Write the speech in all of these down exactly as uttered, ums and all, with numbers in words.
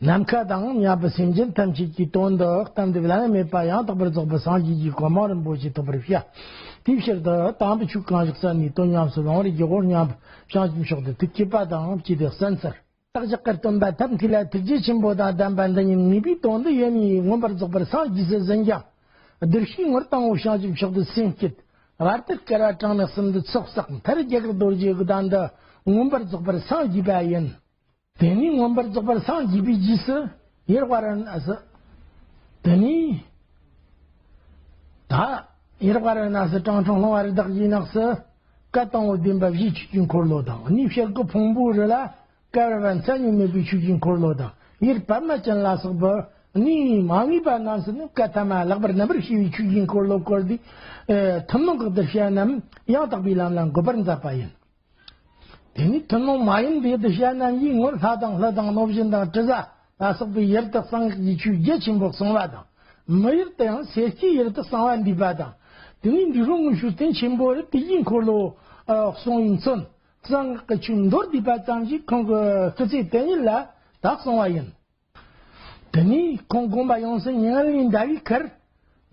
ནམ་མཁའ་དང་མཉམ་པའི་སེམས་ཅན་ཐམས་ཅད་ཀྱི་དོན་དུ་གཏན་དུ་བླ་ན་མེད་པ་ཡང་དག་པར་རྫོགས་པའི་སངས་རྒྱས་ཀྱི་གོ་འཕང་རིན་པོ་ཆེ་ཐོབ་པར་བྱ། དེའི་ཕྱིར་དུ་དམ་པའི་ཆོས་གང་ཞིག་གསན་ནས་དོན་ཉམས་སུ་བླང་བར་བགྱི་སྒོ་སྙམ་པའི་བྱང་ཆུབ་མཆོག་ཏུ་ཐུགས་བསྐྱེད་པ་དང་བཅས་ཏེ་གསན་ཚར། བདག་ཅག་གི་སྟོན་པ་ཐབས་མཁས་ལ་ཐུགས་རྗེ་ཆེན་པོ་དང་ལྡན་པ་འདི་ཉིད་ངེས་པའི་དོན་དུ་ཡོད་ནས་མངོན་པར་རྫོགས་པར་སངས་རྒྱས་སུ་ཟིན་ཀྱང་། བདུད་བཞིའི་ངོར་དང་པོ་བྱང་ཆུབ་མཆོག་ཏུ་སེམས་བསྐྱེད། བར་དུ་བསྐལ་པ་གྲངས་མེད་གསུམ་དུ་ཚོགས་བསགས་མཐར་རྒྱལ་བའི་རྡོ་རྗེའི་གདན་དུ་མངོན་པར་རྫོགས་པར་སངས་རྒྱས་པ་ཡིན། དེ་ནས་མངོན་པར་རྫོགས་པར་སངས་རྒྱས་པའི་རྗེས་སུ་ཡུལ་ཝཱ་ར་ཎ་སི། དེ་ནས་ད་ཡུལ་ཝཱ་ར་ཎ་སི་དྲང་ཁྲོམ་ལྷུང་བ་རི་དྭགས་ཀྱི་ནགས་སུ་བཀའ་དང་པོ་བདེན་པ་བཞིའི་ཆོས་ཀྱི་འཁོར་ལོ་དང་། གནས་བྱེ་རྒོད་ཕུང་པོའི་རི་ལ་བསྐལ་པ་མཚན་ཉིད་མེད་པའི་ཆོས་ཀྱི་འཁོར་ལོ་དང་། ཡུལ་པདྨ་ཅན་ལ་སོགས་པའི་གནས་མ་ངེས་པ་རྣམས་སུ་ནི་བཀའ་ཐ་མ་ལེགས་པར་རྣམ་པར་ཕྱེ་བའི་ཆོས་ཀྱི་འཁོར་ལོ་བསྐོར་ཏེ། ཨེ། ཐུན་མོང་གི་གདུལ་བྱ་རྣམས་ཡང་དག་པའི་ལམ་ལ་འགོད་པར་མཛད་པ་ཡིན། དེ་ནས་ཐུན་མོང་མ་ཡིན་པའི་གདུལ་བྱ་རྣམས་ཀྱི་ངོར་ལྷ་དང་ཀླུ་དང་གནོད་སྦྱིན་དང་དྲི་ཟ་ལ་སོགས་པའི་ཡུལ་དུ་གསང་སྔགས་ཀྱི་ཆོས་རྒྱ་ཆེན་པོ་གསུངས་པ་དང་། མི་ཡུལ་དུ་ཡང་སེར་སྐྱའི་ཡུལ་དུ་གསང་བ་འདུས་པ་དང་། དེ་ནས་འབྲི་གུང་དངུལ་ཆུ་སྟེང་ཆེན་པོ་རུ་དེ་ཡི་འཁོར་ལོ་གསུང་བའི་མཚོན། གསང་སྔགས་ཀྱི་ཆོས་མདོར་བསྡུས་པ་ཙམ་ཞིག་ཁོང་གི་སྐུ་ཚེ་དེ་ཉིད་ལ་ད་གསུངས་པ་ཡིན། དེ་ནས་ཁོང་དགོངས་པ་ཡོངས་སུ་ཉམས་ལེན་འདའ་བའི་ཁར།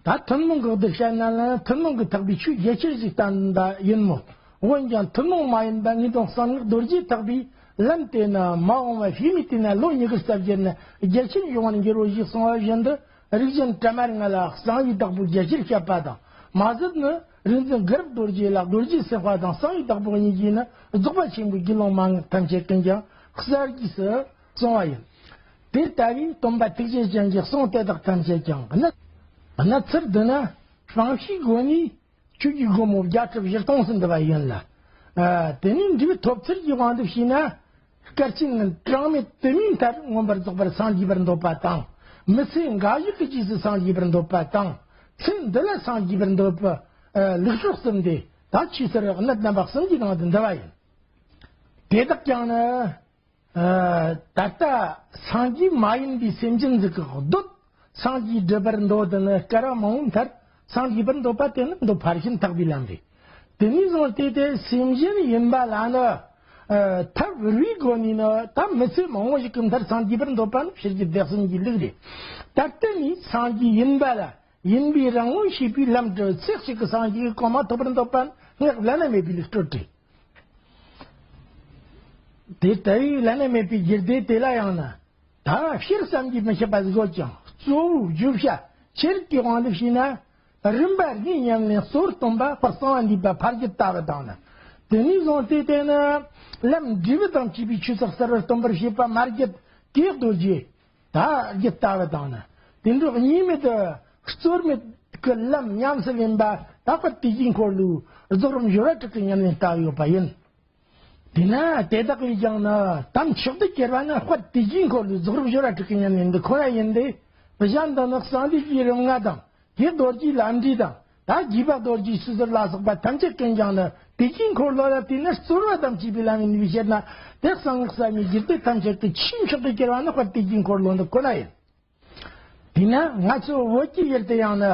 ད་ཐུན་མོང་གི་གདུལ་བྱ་རྣམས་ལ་ཐུན་མོང་གི་ཐེག་པའི་ཆོས་རྒྱ་ཆེར་ཞིག་བསྟན་པ་ཡིན་མོད། འོན་ཀྱང་ཐུན་མོང་མ་ཡིན་པ་ངེས་དོན་གསང་སྔགས་རྡོ་རྗེ་ཐེག་པའི་ལམ་དེ་ནི་མ་འོངས་པ་ཕྱི་མའི་དུས་ན་ལོ་ཉི་ཤུ་རྩ་བརྒྱད་ནི་རྒྱ་ཆེར་ཡོང་བར་འགྱུར་རོ་ཞེས་གསུངས་པ་བཞིན་དུ། རིགས་ཅན་དྲི་མ་ལྔ་ལ་གསང་བའི་བདག་པོ་རྒྱ་ཆེར་བཤད་པ་དང་། མ་ཟད་ནི་རིག་འཛིན་དགའ་རབ་རྡོ་རྗེ་ལ་རྡོ་རྗེ་སེམས་དཔའ་དང་གསང་བའི་བདག་པོ་གཉིས་ཀྱིས་ནི་རྫོགས་པ་ཆེན་པོའི་དགེ་སློང་མན་ངག་ཐམས་ཅད་ཀུན་ཀྱང་གསལ་བརྗོད་སུ་གསུངས་པ་ཡིན། དེ་ལྟ་བུའི་སྟོན་པ་ཐུགས་རྗེ་ཅན་གྱི་གསུང་དེ་དག་ཐམས་ཅད་ཀྱང་གནད་གནད་ཚུལ་བསྡུ་ན་དཔང་ཤེས་སྒོ་ནས་ཆོས་ཀྱི་སྒོ་མོ་བརྒྱ་ཁྲི་བཞི་སྟོང་སུ་འདུ་བ་ཡིན་ལ། ཨ། དེ་ནས་འབྲས་བུ་ཐོབ་ཚུལ་གྱི་དབང་དུ་བྱས་ན། སྐར་ཆེན་གྲངས་མེད་དུ་མའི་མཐར་མངོན་པར་རྫོགས་པར་སངས་རྒྱས་པར་འདོད་པ་དང་། མི་ཚེ་འགའ་ཞིག་གི་རྗེས་སུ་སངས་རྒྱས་པར་འདོད་པ་དང་། ཚེ་འདི་ལ་སངས་རྒྱས་པར་འདོད་པའི་ལུགས་སྲོལ་གསུམ་སྟེ། ད་ཆོས་ཚུལ་གནད་རྣམ་པ་གསུམ་གྱི་ནང་དུ་འདུ་བ་ཡིན། དེ་དག་ཀྱང་ནི། ཨ། ད་ལྟ་སངས་རྒྱས་མ་ཡིན་པའི་སེམས་ཅན་ཟིག་གི་གདོད་སངས་རྒྱས་སྒྲུབ་པར་འདོད་དུ་ནི་སྐལ་བ་མང་པོའི་མཐར་སངས་རྒྱས་པར་འདོད་པ་དེ་ནི་མདོ་ཕར་ཕྱིན་ཐེག་པའི་ལམ་རེད། དེ་ནས་བཟུང་སྟེ་དེ་སེམས་ཅན་ཡིན་པ་ལ་ནི། ཨ། ཐབས་རེ་བའི་སྒོ་ནས་ནི་ད་མི་ཚེ་མང་པོ་ཞིག་གི་མཐར་སངས་རྒྱས་པར་འདོད་པ་ནི་ཕྱི་རྒྱལ་སྡེ་གསུམ་གྱི་ལུགས་རེད། ད་ལྟ་ནི་སངས་རྒྱས་ཡིན་པ་ལ་ཡིན་པའི་རང་ངོ་ཤེས་པའི་ལམ་དུ་ཚེ་གཅིག་གི་སངས་རྒྱས་ཀྱི་གོ་འཕང་ཐོབ་པར་འདོད་པ་ནི་སྔགས་བླ་ན་མེད་པའི་ལུགས་སྲོལ་རེད། དེ་ལྟ་བུའི་བླ་ན་མེད་པའི་རྒྱུད་སྡེ་དེ་ལ་ཡང་ན། ད་སྤྱིར་བསམ་གྱིས་མི་ཁྱབ་པ་ཟིག་ཡོད་ཀྱང་གཙོ་བོའི་བརྗོད་བྱ་ཆེ་རིགས་ཀྱི་དབང་དུ་བྱས་ན། རིམ་པ་གཉིས་ཉམས་ལེན་གཙོ་བོར་སྟོན་པ་དཔལ་གསང་བ་འདུས་པ་ཕ་རྒྱུད་ལྟ་བུ་དང་ནི། དེ་ནས་བཟུང་སྟེ་དེ་ནི་ལམ་འབྲས་བུ་དང་བཅས་པའི་ཆོས་ཚོགས་གསལ་བར་སྟོན་པར་བྱེད་པ་མ་རྒྱུད་ཀྱི་རྡོ་རྗེ། ད་རྒྱུད་ལྟ་བུ་དང་ནི། དེ་འཕྲོ་གཉིས་མེད་དུ་རྩོལ་མེད་ཀྱི་ལམ་ཉམས་སུ་ལེན་པ་ད་དཔལ་དུས་ཀྱི་འཁོར་ལོའི་རྫོགས་རིམ་སྦྱོར་བ་དྲུག་གི་ཉམས་ལེན་ལྟ་བུ་ཡོད་པ་ཡིན། དེས་ན་དེ་དག་ལས་ཀྱང་ནི་དམ་ཆོས་སུ་གྱུར་པ་ནི་དཔལ་དུས་ཀྱི་འཁོར་ལོའི་རྫོགས་རིམ་སྦྱོར་བ་དྲུག་གི་ཉམས་ལེན་འདི་ཁོ་ན་ཡིན་ཏེ། བཞག་འདི་ནི་གསང་འདུས་ཀྱི་རིམ་ལྔ་དང་། དེ་རྡོ་རྗེའི་ལམ་འབྲས་དང་། ད་དགྱེས་པ་རྡོ་རྗེའི་སྲིད་ཟུར་ལ་སོགས་པ་ཐམས་ཅད་ཀུན་ཀྱང་ནི་དུས་ཀྱི་འཁོར་ལོ་ལ་བརྟེན་ནས་རྩོལ་བ་དང་བཅས་པའི་ལམ་ཡིན་པའི་ཕྱིར་ན། དེ་གསང་སྔགས་ཟབ་མོའི་རྒྱུད་སྡེ་ཐམས་ཅད་ཀྱི་ཆེས་མཆོག་ཏུ་གྱུར་པ་ནི་དཔལ་དུས་ཀྱི་འཁོར་ལོ་འདི་ཁོ་ན་ཡིན། དེས་ན་ང་ཚོ་བོད་ཀྱི་ཡུལ་དུ་ཡང་ནི།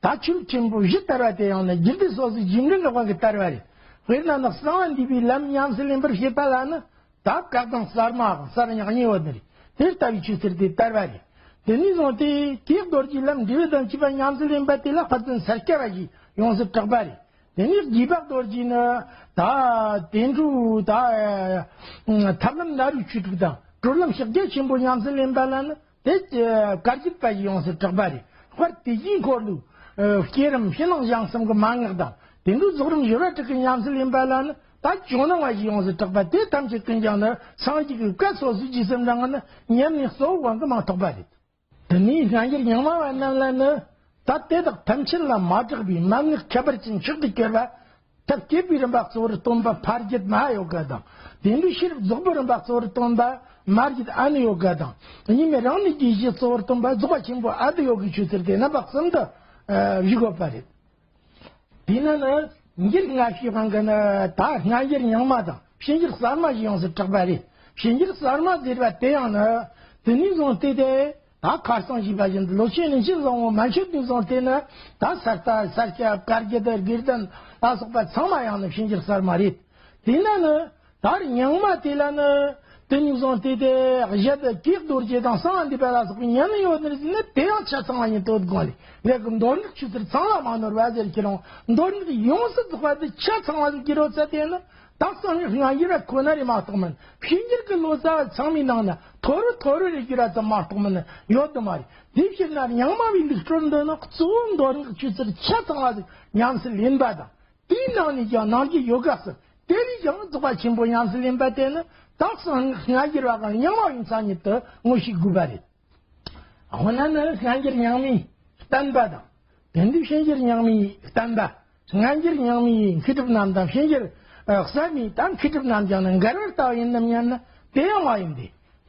ད་ཆོས་ཆེན་པོ་བཞི་དར་བ་དེ་ཡང་ནི་རྒྱུད་སྡེ་སོ་སོའི་རྗེས་འབྲང་གི་དབང་གིས་དར་བ་རེད། དཔེར་ན་ནི་གསང་བ་འདུས་པའི་ལམ་ཉམས་སུ་ལེན་པར་བྱེད་པ་ལ་ནི། ད་བཀའ་གདམས་གསར་མ་གསར་ཉག་གཉིས་ཡོད་ནི་རེད། དེ་ལྟ་བུའི་ཆོས་ཚུལ་དེ་དར་བ་རེད། དེ་ནས་བཟུང་སྟེ་དེའི་རྡོ་རྗེའི་ལམ་འབྲས་བུ་དང་བཅས་པ་ཉམས་སུ་ལེན་པ་དེ་ལ་དཔལ་ལྡན་ས་སྐྱ་པ་ཞེས་ཡོངས་སུ་གྲགས་པ་རེད། དེ་ནས་དགྱེས་པ་རྡོ་རྗེ་ནི་ད་དེ་འཕྲོ་ད་ཐར་ལམ་ནཱ་རོའི་ཆོས་དྲུག་དང་གྲོལ་ལམ་ཕྱག་རྒྱ་ཆེན་པོ་ཉམས་སུ་ལེན་པ་ལ་ནི། དེ་བཀའ་བརྒྱུད་པ་ཡིས་ཡོངས་སུ་གྲགས་པ་རེད། དཔལ་དུས་ཀྱི་འཁོར་ལོའི་བསྐྱེད་རིམ་ཕྱི་ནང་གཞན་གསུམ་གྱི་མན་ངག་དང་། དེ་འཕྲོ་རྫོགས་རིམ་སྦྱོར་བ་དྲུག་གི་ཉམས་སུ་ལེན་པ་ལ་ནི་ད་ཇོ་ནང་པ་ཞེས་ཡོངས་སུ་གྲགས་པ་དེ་ཐམས་ཅད་ཀུན་ཀྱང་ནི་སངས་རྒྱས་ཀྱི་བཀའ་སོ་སོའི་རྗེས་སུ་འབྲང་བ་ནི་ཉམས་ལེན་གཙོ་བོ་དབང་གིས་མ་ཐོགས་པ་རེད། དེ་ནས་སྔ་འགྱུར་རྙིང་མ་བ་རྣམས་ལ་ནི། ད་དེ་དག་ཐམས་ཅད་ལ་མ་གྲགས་པའི་མན་ངག་ཁྱད་པར་ཅན་མཆོག་ཏུ་གྱུར་པ། ཐབས་བསྐྱེད་པའི་རིམ་པ་གཙོ་བོར་སྟོན་པ་ཕ་རྒྱུད་མ་ཧཱ་ཡོ་ག་དང་། དེ་འདྲའི་ཤེས་རབ་རྫོགས་པའི་རིམ་པ་གཙོ་བོར་སྟོན་པ་མ་རྒྱུད་ཨ་ནུ་ཡོ་ག་དང་། གཉིས་མེད་རང་གནས་ཀྱི་གཞི་གཙོ་བོར་སྟོན་པ་རྫོགས་པ་ཆེན་པོ་ཨ་ཏི་ཡོ་གའི་ཆོས་ཚུལ་དེ་རྣམ་པ་གསུམ་དུ་བཞུགས་ཡོད་པ་རེད། དེས་ན་ནི་འགྱུར་སྔ་ཕྱིའི་དབང་གིས་ནི་ད་སྔ་འགྱུར་རྙིང་མ་དང་ཕྱི་འགྱུར་གསར་མ་ཞེས་ཡོངས་སུ་གྲགས་པ་རེད། ཕྱི་འགྱུར་གསར་མ་ཟེར་བ་དེ་ཡང་ནི་དེ་ནས་བཟུང་སྟེ་དེ། ད་ཁ་སང་ཞེས་པ་བཞིན་དུ་ལོ་ཆེན་ནས་ཕྱིར་བཟང་བོ་མ་མཆོད་ནས་བཟུང་སྟེ་ནི་ད་ས་རྟ་ས་སྐྱ་བཀའ་བརྒྱུད་དགེ་ལྡན་ལ་སོགས་པ་ཚང་མ་ཡང་ནི་ཕྱི་འགྱུར་གསར་མ་རེད། དེས་ན་ནི་ད་རྙིང་མ་དེ་ལ་ནི་ དེ་ནས་བཟུང་སྟེ་དེ་གཞི་དེ་གེགས་རྡོ་རྗེ་དང་གསང་བ་འདུས་པ་ལ་སོགས་པའི་ཉམས་ལེན་ཡོད་ནི་རེད་ཟེར་ན། དེ་ཡང་ཆ་ཚང་བ་ཡིན་དོ་དགོངས་ལས། ལས་ཀྱི་མདོ་སྔགས་ཆོས་ཚུལ་ཚང་ལ་མ་ནོར་བ་ཟེར་ཁྱེད་རང་མདོ་སྔགས་ཡོངས་སུ་རྫོགས་པ་དེ་ཆ་ཚང་བ་ཟིག་གི་རོ་ཚད་དེ་ནི། ད་གསང་བའི་སྔ་འགྱུར་བ་ཁོ་ན་རེད་མ་གཏོགས་མིན། ཕྱི་འགྱུར་གྱི་ལོ་ཙཱ་བ་ཚང་མའི་ནང་ན་ཐོ་རུ་ཐོ་རུ་རེ་བསྒྱུར་བ་ཙམ་མ་གཏོགས་མིན་ཡོད་དུ་མ་རེད། དེ་ཕྱིར་ན་རྙིང་མ་བའི་ལུགས་སྲོལ་འདི་ནི་གཙོ་བོ་མདོ་སྔགས་ཆོས་ཚུལ་ཆ་ཚང་བ་ཟིག་ཉམས་སུ་ལེན་པ་དང་། དེའི་ནང་ནས་ཀྱང་ནང་གི་ཡོ་ག་སྲིད། དེ་ལས་ཀྱང་རྫོགས་པ་ཆེན་པོ་ཉམས་སུ་ལེན་པ་དེ་ནི་ད་གསང་སྔགས་སྔ་འགྱུར་བ་དང་རྙིང་མ་བའི་མཚན་ཉིད་དུ་ངོ་ཤེས་དགོས་པ་རེད། འོ་ན་ནི་སྔ་འགྱུར་རྙིང་མའི་བསྟན་པ་དང་། དེ་འདྲའི་ཕྱི་འགྱུར་རྙིང་མའི་བསྟན་པ། སྔ་འགྱུར་རྙིང་མའི་མཁས་གྲུབ་རྣམས་དང་ཕྱི་འགྱུར་ཨ་གསར་མའི་ད་མཁས་གྲུབ་རྣམས་ཀྱང་ནི་འགལ་བར་ལྟ་བ་ཡིན་ནམ་སྙམ་ན། དེ་ཡང་མ་ཡིན་ཏེ།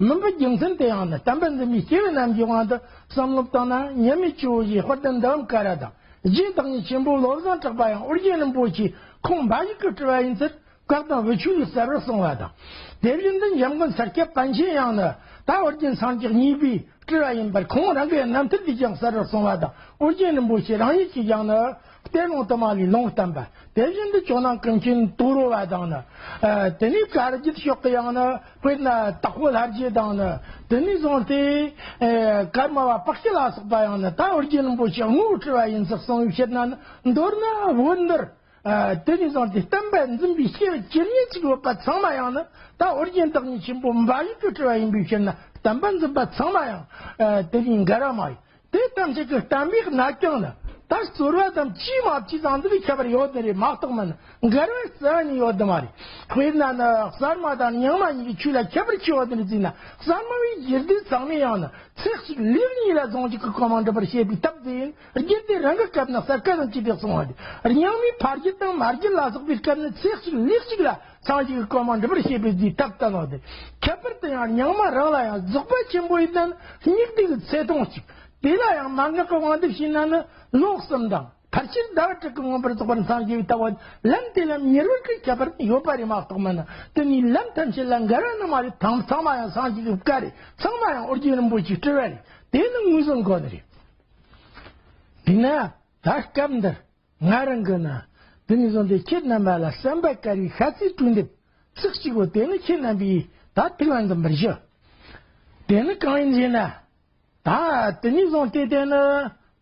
མུན་པའི་རྒྱུ་མཚན་དེ་ཡང་ནི་བསྟན་པ་འཛིན་པའི་སྐྱེས་བུ་རྣམས་ཀྱི་དབང་དུ་བསམ་བློ་བཏང་ན། ཉི་མའི་སྤྱི་བོ་ཡི་དཔལ་ལྡན་ཟླ་འོད་དཀར་ར་དང་། རྗེ་བདག་ཉིད་ཆེན་པོ་བློ་བཟང་གྲགས་པ་ཡང་ཨོ་རྒྱན་རིན་པོ་ཆེ་ཁོང་འབའ་ཞིག་གིས་སྤྲུལ་བ་ཡིན་ཚུལ་བཀའ་གདམས་བུ་ཆོས་ལས་གསལ་བར་གསུངས་པ་དང་། དེ་བཞིན་དུ་འཇམ་མགོན་ས་སྐྱ་པཎ་ཆེན་ཡང་ནི་ད་ཨོ་རྒྱན་སངས་རྒྱས་གཉིས་པོས་སྤྲུལ་བ་ཡིན་པར་ཁོང་རང་གི་རྣམ་ཐར་འདིས་ཀྱང་གསལ་བར་གསུངས་པ་དང་། ཨོ་རྒྱན་རིན་པོ་ཆེ་རང་ཉིད་ཀྱིས་ཀྱང་ནི་གཏེར་ལུང་དུ་མ་ལས་ལུང་བསྟན་པ། དེ་བཞིན་དུ་ཇོ་ནང་ཀུན་མཁྱེན་དུག་རོ་བ་དང་ནི། ཨ་དེ་ནས་བཀའ་བརྒྱུད་ཕྱོགས་ཀྱི་ཡང་ནི་དཔེར་ན་དྭགས་པོ་ལྷ་རྗེ་དང་ནི། དེ་ནས་བཟུང་སྟེ་ཨ་ཀརྨ་པ་པཀྴི་ལ་སོགས་པ་ཡང་ནི་ད་ཨོ་རྒྱན་རིན་པོ་ཆེ་དངོས་སྤྲུལ་བ་ཡིན་ཟེར་གསུངས་པའི་ཕྱིར་ན་ནི། མདོར་ན་བོད་འདིར་ཨ་དེ་ནས་བཟུང་སྟེ་བསྟན་པ་འཛིན་པའི་སྐྱེས་བུ་ཇི་སྙེད་ཅིག་ཡོད་པ་ཚང་མ་ཡང་ནི་ད་ཨོ་རྒྱན་བདག་ཉིད་ཆེན་པོ་འབའ་ཞིག་གིས་སྤྲུལ་བ་ཡིན་པའི་ཕྱིར་ན། བསྟན་པ་འཛིན་པ་ཚང་མ་ཡང་ཨ་དེ་ནས་འགལ་བ་མ་ཡིན། དེ་ཐམས་ཅད་ཀྱི་བསྟན་པའི་གནད་ཀྱང་ནི་ད་རྩོལ་བ་དང་བཅོས་མ་བཅོས་ཙམ་དུ་ཁྱད་པར་ཡོད་ནི་རེད་མ་གཏོགས་མིན། འགལ་བའི་རྩ་བ་ནས་ཡོད་ནི་མ་རེད། དཔེར་ན་ནི་གསར་མ་དང་རྙིང་མ་གཉིས་ཀྱི་ཆོས་ལ་ཁྱད་པར་ཆེ་བ་དེ་འདྲ་བརྩིས་ན། གསར་མ་བའི་རྒྱུད་སྡེ་ཚང་མས་ཡང་ནི་ཚེ་གཅིག་ལུས་གཉིས་ལ་ཟུང་འཇུག་གི་གོ་འཕང་འགྲུབ་པར་བྱེད་པའི་ཐབས་དེ་ཡིན། རྒྱུད་སྡེ་རང་གི་སྐབས་ན་གསལ་ཁ་ཙམ་གྱིས་དེ་གསུངས་པ་རེད། རྙིང་མའི་ཕ་རྒྱུད་དང་མ་རྒྱུད་ལ་སོགས་པའི་སྐབས་ན་ཚེ་གཅིག་ལུས་གཅིག་ལ་སངས་རྒྱས་ཀྱི་གོ་འཕང་འགྲུབ་པར་བྱེད་པའི་རྫས་ཐབས་ལྟ་ནོ་དེ། ཁྱད་པར་དུ་ཡང་རྙིང་མ་རང་ལ་ཡང་རྫོགས་པ་ཆེན་པོ་ཡི་དོན་སྙིང་ཐིག་གི་ཚད་སྟོང་གཅིག་དེ་ལ་ཡང་མན་ངག་གི་དབང་དུ་བྱས་ན་ནི་ལོག་གསུམ་དང་། ཕལ་ཆེར་ཟླ་བ་དྲུག་གི་མངོན་པར་རྫོགས་པར་སངས་རྒྱས་པའི་ལྟ་བ་ལམ་དེ་ལམ་གཉེར་བར་གྱི་ཁྱད་པར་ཡོད་པ་རེད་མ་གཏོགས་མིན། དེ་ནི་ལམ་ཐམས་ཅད་ལ་འགལ་བ་ནི་མ་རེད། ཐམས་ཚང་མ་ཡང་སངས་རྒྱས་ཀྱི་བཀའ་རེད། ཚང་མ་ཡང་ཨོ་རྒྱན་རིན་པོ་ཆེའི་སྤྲུལ་བ་རེད། དེ་ནི་ངོས་བཟུང་དགོས་ནི་རེད། དེས་ན་ད་སྐབས་འདིར། ང་རང་གིས་ནི་དེ་ནས་བཟུང་སྟེ་ཁྱེད་རྣམ་པ་ལ་གསན་པ་དཀའ་བའི་ཤ་ཚའི་གྲོས་འདེབས་ཚིག་གཅིག་པོ་དེ་ནི་ཁྱེད་རྣམ་པས་ད་ཐུགས་ལ་འཛིན་པར་ཞུ། དེ་ནི་གང་ཡིན་ཞེ་ན། ད་དེ་ནས་བཟུང་སྟེ་དེ་ནི་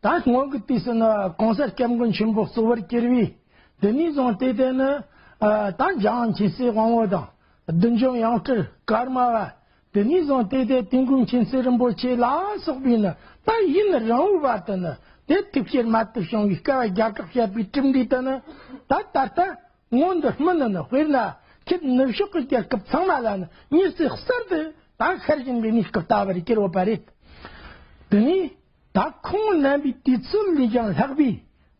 ད་སྔོན་གྱི་དུས་སུ་ནི་གོང་ས་སྐྱབས་མགོན་ཆེན་པོ་གཙོ་བོར་གྱུར་པའི། དེ་ནས་བཟུང་སྟེ་དེ་ནི་ད་འཇམ་དབྱངས་མཁྱེན་བརྩེ་དབང་པོ་དང་། བདུད་འཇོམས་ཡང་སྤྲུལ་ཀརྨ་པ། དེ་ནས་བཟུང་སྟེ་དེ་དུས་འཁོར་མཁྱེན་བརྩེ་རིན་པོ་ཆེ་ལ་སོགས་པས་ནི་ད་ཡུན་རིང་བོའི་བར་དུ་ནི་དེ་ཐུགས་བསྐྱེད་མ་བཏུབ་བྱུང་བའི་བསྐལ་པ་བརྒྱ་ཕྲག་བཤད་པའི་གྲུབ་འབྲས་དེ་ནི་ད་ད་ལྟ་མངོན་དུ་སྨིན་ནི་ནི། དཔེར་ན་ཁྱེད་ནུབ་ཕྱོགས་ཀྱི་རྒྱལ་ཁབ་ཚང་མ་ལ་ནི་མྱུར་ཚེ་གསར་དུ་ད་ཤར་བཞིན་པའི་གནས་སྐབས་ལྟ་བུར་གྱུར་ཡོད་པ་རེད། དེ་ནས་ད་ཁོང་རྣམ་པའི་དུས་ཚོད་ལས་ཀྱང་ལྷག་པའི།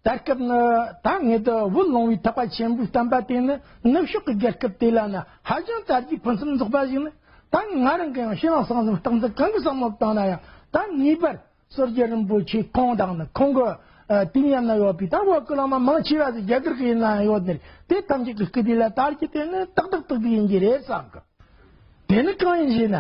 ད་སྐབས་ནི་ད་ངེད་དུ་བོད་ལུང་པའི་ཐེག་པ་ཆེན་པོའི་བསྟན་པ་དེ་ནི་ནུབ་ཕྱོགས་ཀྱི་རྒྱལ་ཁབ་དེ་ལ་ནི་ཧ་ཅང་དར་རྒྱས་ཕུན་སུམ་ཚོགས་པ་ཞིག་ནི། ད་ང་རང་གི་ཡང་ཕྱི་ནང་གསང་གསུམ་རྟགས་འཛིན་གང་གི་བསམ་བློ་བཏང་ན་ཡང་ད་ངེས་པར་སོར་རྒྱལ་རིན་པོ་ཆེ་ཁོང་དང་ནི་ཁོང་གི་ཨ་དུས་མཉམ་ན་ཡོད་པའི་ད་བོད་ཀྱི་བླ་མ་མང་ཆེ་བ་ཟིག་རྒྱ་གར་གྱི་ཡིན་ན་ཡང་ཡོད་ནི་རེད། དེ་ཐམས་ཅད་ཀྱི་སྐུ་དུས་ལ་དར་རྒྱས་དེ་ནི་ཏག་ཏག་ཏག་ཏག་ཡིན་གྱི་རེད་བསམ་གི། དེ་ནི་གང་ཡིན་ཞེ་ན།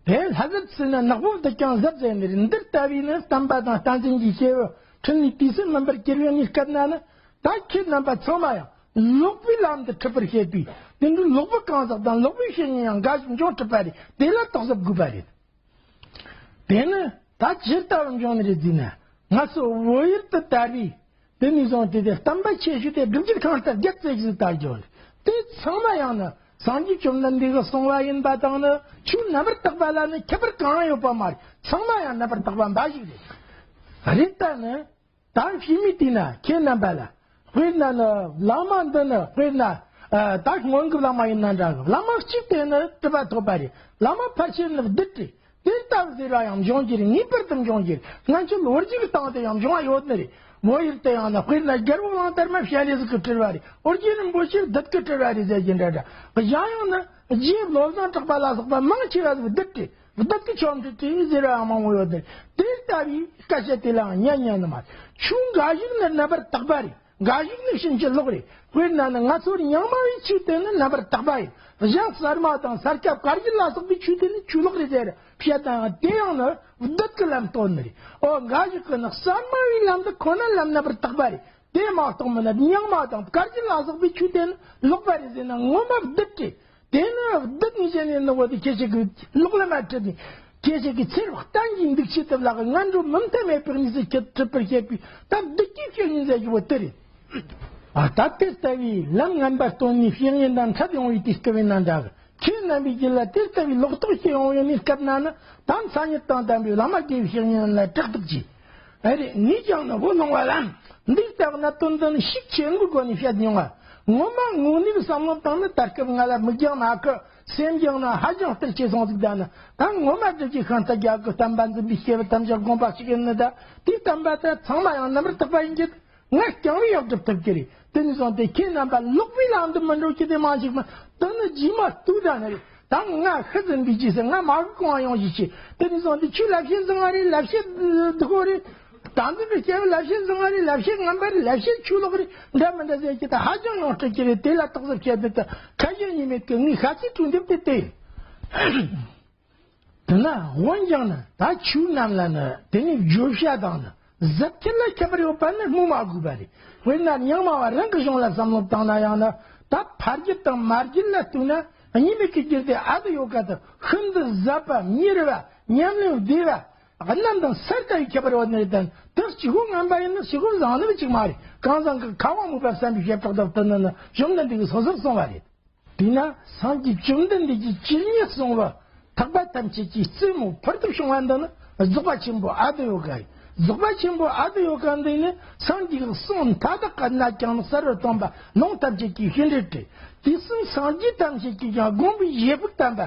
དེ་ལྷ་གཟབ་ཟེར་ན་ནག་པོ་འདི་ཀྱང་གཟབ་ཟེར་ནི་རེད། འདིར་ལྟ་བུའི་ནི་བསྟན་པ་དང་བསྟན་འཛིན་གྱི་སྐྱེས་བུ་ཁྲིད་ནས་དུས་སུ་མིན་པར་གྱུར་པའི་གནས་སྐབས་ན་ནི། ད་ཁྱེད་རྣམ་པ་ཚང་མ་ཡང་ལོག་པའི་ལམ་དུ་ཁྲིད་པར་བྱེད་པའི་དེ་འདྲའི་ལོག་པའི་གང་ཟག་དང་ལོག་པའི་བཤེས་གཉེན་ཡང་འགའ་ཞིག་འབྱུང་སྲིད་པ་རེད། དེ་ལ་བརྟག་གཟབ་དགོས་པ་རེད། དེ་ནི་ད་ཇི་ལྟ་བུ་འབྱུང་ནི་རེད་ཟེར་ན། ང་ཚོ་བོད་ཡུལ་དུ་དར་བའི་དེ་ནས་བཟུང་སྟེ་དེ་བསྟན་པ་ཆེ་ཤོས་དེ་སྒྲུབ་བརྒྱུད་ཁང་ལྟར་རྒྱ་བཙལ་ཞིག་ལྟར་བརྗོད། དེ་ཚང་མ་ཡང་ནི་སངས་རྒྱས་བཅོམ་ལྡན་འདས་ཀྱིས་གསུངས་པ་ཡིན་པ་དང་ནི་ཆོས་རྣམ་པར་དག་པ་ལ་ནི་ཁྱད་པར་གང་ཡང་ཡོད་པ་མ་རེད། ཚང་མ་ཡང་རྣམ་པར་དག་པ་འབའ་ཞིག་རེད། རེད་ད་ནི་ད་ཕྱི་མའི་དུས་ན་ཁྱེད་རྣམ་པ་ལ་དཔེར་ན་ནི་བླ་མ་འདི་ནི་དཔེར་ན་ཨ་ད་སྔོན་གྱི་བླ་མ་ཡིན་ན་འདྲ་གི། བླ་མ་གཅིག་དེ་ནི་གྲུབ་པ་ཐོབ་པ་རེད། བླ་མ་ཕལ་ཆེར་ནི་བདུད་རེད། དེ་ལྟ་བུ་ཟེར་བ་ཡང་འབྱུང་རྒྱུ་རེད། ངེས་པར་དུ་འབྱུང་རྒྱུ་རེད། སྔ་ཆད་ལོ་རྒྱུས་ཀྱི་སྟེང་དུ་ཡང་འབྱུང་བ་ཡོད་ནི་རེད། བོད་ཡུལ་དུ་ཡང་ན་དཔེར་ན་རྒྱལ་པོ་གླང་དར་མ་བྱ་ལས་ཟིག་གིས་སྤྲུལ་བ་རེད། ཨོ་རྒྱན་རིན་པོ་ཆེ་བདུད་ཀྱིས་སྤྲུལ་བ་རེད་ཟེར་གྱི་འདྲ་འདྲ། གཞན་ཡང་ན་རྗེ་བློ་བཟང་གྲགས་པ་ལ་སོགས་པ་མང་ཆེ་བ་ཟིག་བདུད་རེད། བདུད་ཀྱི་ཆོ་འཕྲུལ་རེད་ཟེར་བ་ཡང་མང་བོ་ཡོད་ནི་རེད། དེ་ལྟ་བུའི་སྐད་ཆ་དེ་ལའང་ཉན་ཉན་ནི་མ་རེད། ཆོས་འགའ་ཞིག་ནི་རྣམ་པར་དག་པ་རེད། འགའ་ཞིག་ནི་ཕྱིན་ཅི་ལོག་རེད། དཔེར་ན་ནི་ང་ཚོར་རྙིང་མ་བའི་ཆོས་དེ་ནི་རྣམ་པར་དག་པ་ཡིན། གཞན་གསར་མ་དང་ས་སྐྱ་བཀའ་བརྒྱུད་ལ་སོགས་པའི་ཆོས་དེ་ནི་ཆོས་ལོག་རེད་ཟེར་བཤད་དང་། དེ་ཡང་ནི་བདུད་ཀྱི་ལམ་སྟོན་ནི་རེད། ཨོ་འགའ་ཞིག་གིས་ནི་གསར་མ་བའི་ལམ་དེ་ཁོ་ན་ལམ་རྣམ་པར་དག་པ་རེད། དེ་མ་གཏོགས་མིན་ན་རྙིང་མ་དང་བཀའ་བརྒྱུད་ལ་སོགས་པའི་ཆོས་དེ་ནི་ལོག་པ་རེད་ཟེར་ན་ངོ་མ་བདུད་རེད། དེ་ནི་བདུད་ནི་ཅན་ནི་ནི་བོ་དེ་ཁྱེད་ཅག་གི་ལོག་ལ་མ་ཁྲིད་ནས། ཁྱེད་ཅག་གི་ཚེ་རབས་གཏན་གྱི་འདུག་ཆེད་དུ་ལག་ངན་འགྲོ་མུ་མཐའ་མེད་པར་མི་སྲིད་ཁྱེད་གྲུབ་པར་བཤད་པའི་ད་བདུད་ཀྱི་བཤད་ཉིན་ཟེར་གྱི་བོ་དེ་རེད། ཨ་ད་དེ་ལྟ་བུའི་ལམ་ངན་པ་སྟོན་ནས་བཤད་ཉིན་དང་འཕྲད་ཡོང་བའི་དུས་སྐབས་ཡིན་ན་འདྲ་གི། ཁྱེད་རྣམ་པའི་རྒྱུད་ལ་དེ་ལྟ་བུའི་ལོག་རྟོག་སྐྱེ་ཡོང་ཡོད་ནི་སྐབས་ན་ནི་ད་མཚན་ཉིད་དང་ལྡན་པའི་བླ་མ་དགེ་བའི་བཤེས་གཉེན་ལ་དྲག་ཐུག་ཅིང་། ཨེ་རེད། ནས་ཀྱང་ནི་བུ་ལོང་བ་ལ་འདི་ལྟ་བུ་གནད་དོན་འདི་ནི་ཤུགས་ཆེན་པོའི་སྒོ་ནས་བཤད་མྱོང་བ། ངོ་མ་དངོས་གནས་བསམ་བློ་བཏང་ན་ད་སྐབས་ང་ལ་མིག་རྒྱང་མ་ཁུ་སེམས་ཀྱང་ན་ཧ་ཅང་སྟེར་ཆེ་སོང་ཟིག་ད་ནི་ད་ངོ་མ་བསྒྲུབ་ཀྱི་ཤིང་རྟ་རྒྱལ་གི་བསྟན་པ་འཛིན་པའི་སྐྱེས་བུ་ཐམས་ཅད་དགོངས་པ་གཅིག་ཡིན་ནི་ད་དེའི་བསྟན་པ་ད་ཚང་མ་ཡང་རྣམ་པར་དག་པ་ཡིན་གྱི། ང་རྐྱང་བའི་ཡག་སྒྲུབ་ཐུབ་ཀྱི་རེད། དེ་ནས་བཟུང་སྟེ་ཁྱེད་རྣམ་པ་ལོག་པའི་ལམ་དུ་མི་འགྲོ་རྒྱུ་དེ་མ་ཞིག་མ་དེ་ནི་རྗེས་མ་ལྟོས་ད་ནི་རེད། ད་ང་ཤི་ཟིན་པའི་རྗེས་སུ་ང་མ་གི་གང་ཡོང་ཞིག་ཆེ། དེ་ནས་བཟུང་སྟེ་ཁྱོད་ལབ་བཤད་བཟང་ང་རེད། ལབ་བཤད་སྡུག་གོ་རེད། ད་འདི་གི་སྐྱེ་བོ་ལབ་བཤད་བཟང་ང་རེད། ལབ་བཤད་ངན་པ་རེད། ལབ་བཤད་ཆོས་ལོག་རེད། འདྲ་མི་འདྲ་ཟེར་གྱི་ད་ཧ་ཅང་ཡང་སྤྲད་ཀྱི་རེད། དེ་ལ་རྟགས་གསལ་བཤད་དུས་ད་ཁ་ཞེ་གཉིས་མེད་ཀྱི་ངའི་ཤ་ཚའི་གྲོས་འདེབས་དེ་དེ་ཡིན། དེ་ན་འོན་ཀྱང་ནི་ད་ཆོས་རྣམས་ལ་ནི་དེ་ནི་བརྗོད་བྱ་དང་ནི་གཟབ་ཁྱད་ལ་ཁྱད་པར་ཡོད་པ་ནི་སྨོས་མ་དགོས་པ་རེད། དཔེར་ན་རྙིང་མ་བ་རང་གི་གཞུང་ལ་བསམ་བློ་བཏང་ན་ཡང་ནི་ད་ཕ་རྒྱུད་དང་མ་རྒྱུད་ལ་ལྟོས་ན་གཉིས་མེད་ཀྱི་རྒྱུད་སྡེ་ཨ་ཏི་ཡོ་ག་དང་ཤིན་ཏུ་ཟབ་པ་མྱུར་བ་ཉམས་ལེན་བདེ་བ་རྣམས་དང་ས་ལྟ་བུའི་ཁྱད་པར་ཡོད་ནི་རེད། དེ་གཅིག་པོ་ངན་པ་ཡིན་ན་གཅིག་པོ་བཟང་ནི་གཅིག་མ་རེད། གང་ཟག་གི་ཁ་དབང་མོས་པ་བསམ་པའི་བྱེ་བྲག་ཏུ་བསྟན་ནི་ནི་གཞུང་འདི་འདི་གི་སོ་སོར་གསུངས་པ་རེད། དེས་ན་སངས་རྒྱས་བཅོམ་ལྡན་འདས་ཀྱིས་ཇི་སྙེད་གསུངས་པ་ཐེག་པ་ཐམས་ཅད་ཀྱི་རྩེ་མོ་ཕུལ་དུ་བྱུང་བ་འདི་ནི་རྫོགས་པ་ཆེན་པོ་ཨ་ཏི་ཡོ་ག་ཡིན། རྫོགས་པ་ཆེན་པོ་ཨ་ཏི་ཡོ་ག་འདི་ནི་སངས་རྒྱས་ཀྱི་གསུང་མཐའ་དག་གི་གནད་ཀྱང་ནི་གསལ་བར་སྟོན་པ་ལུང་ཐམས་ཅད་ཀྱི་བྱིན་རླབས་ཏེ། དེ་གསུམ་སངས་རྒྱས་ཐམས་ཅད་ཀྱིས་ཀྱང་དགོངས་པའི་བཞེད་དཔོག་བསྟན་པ།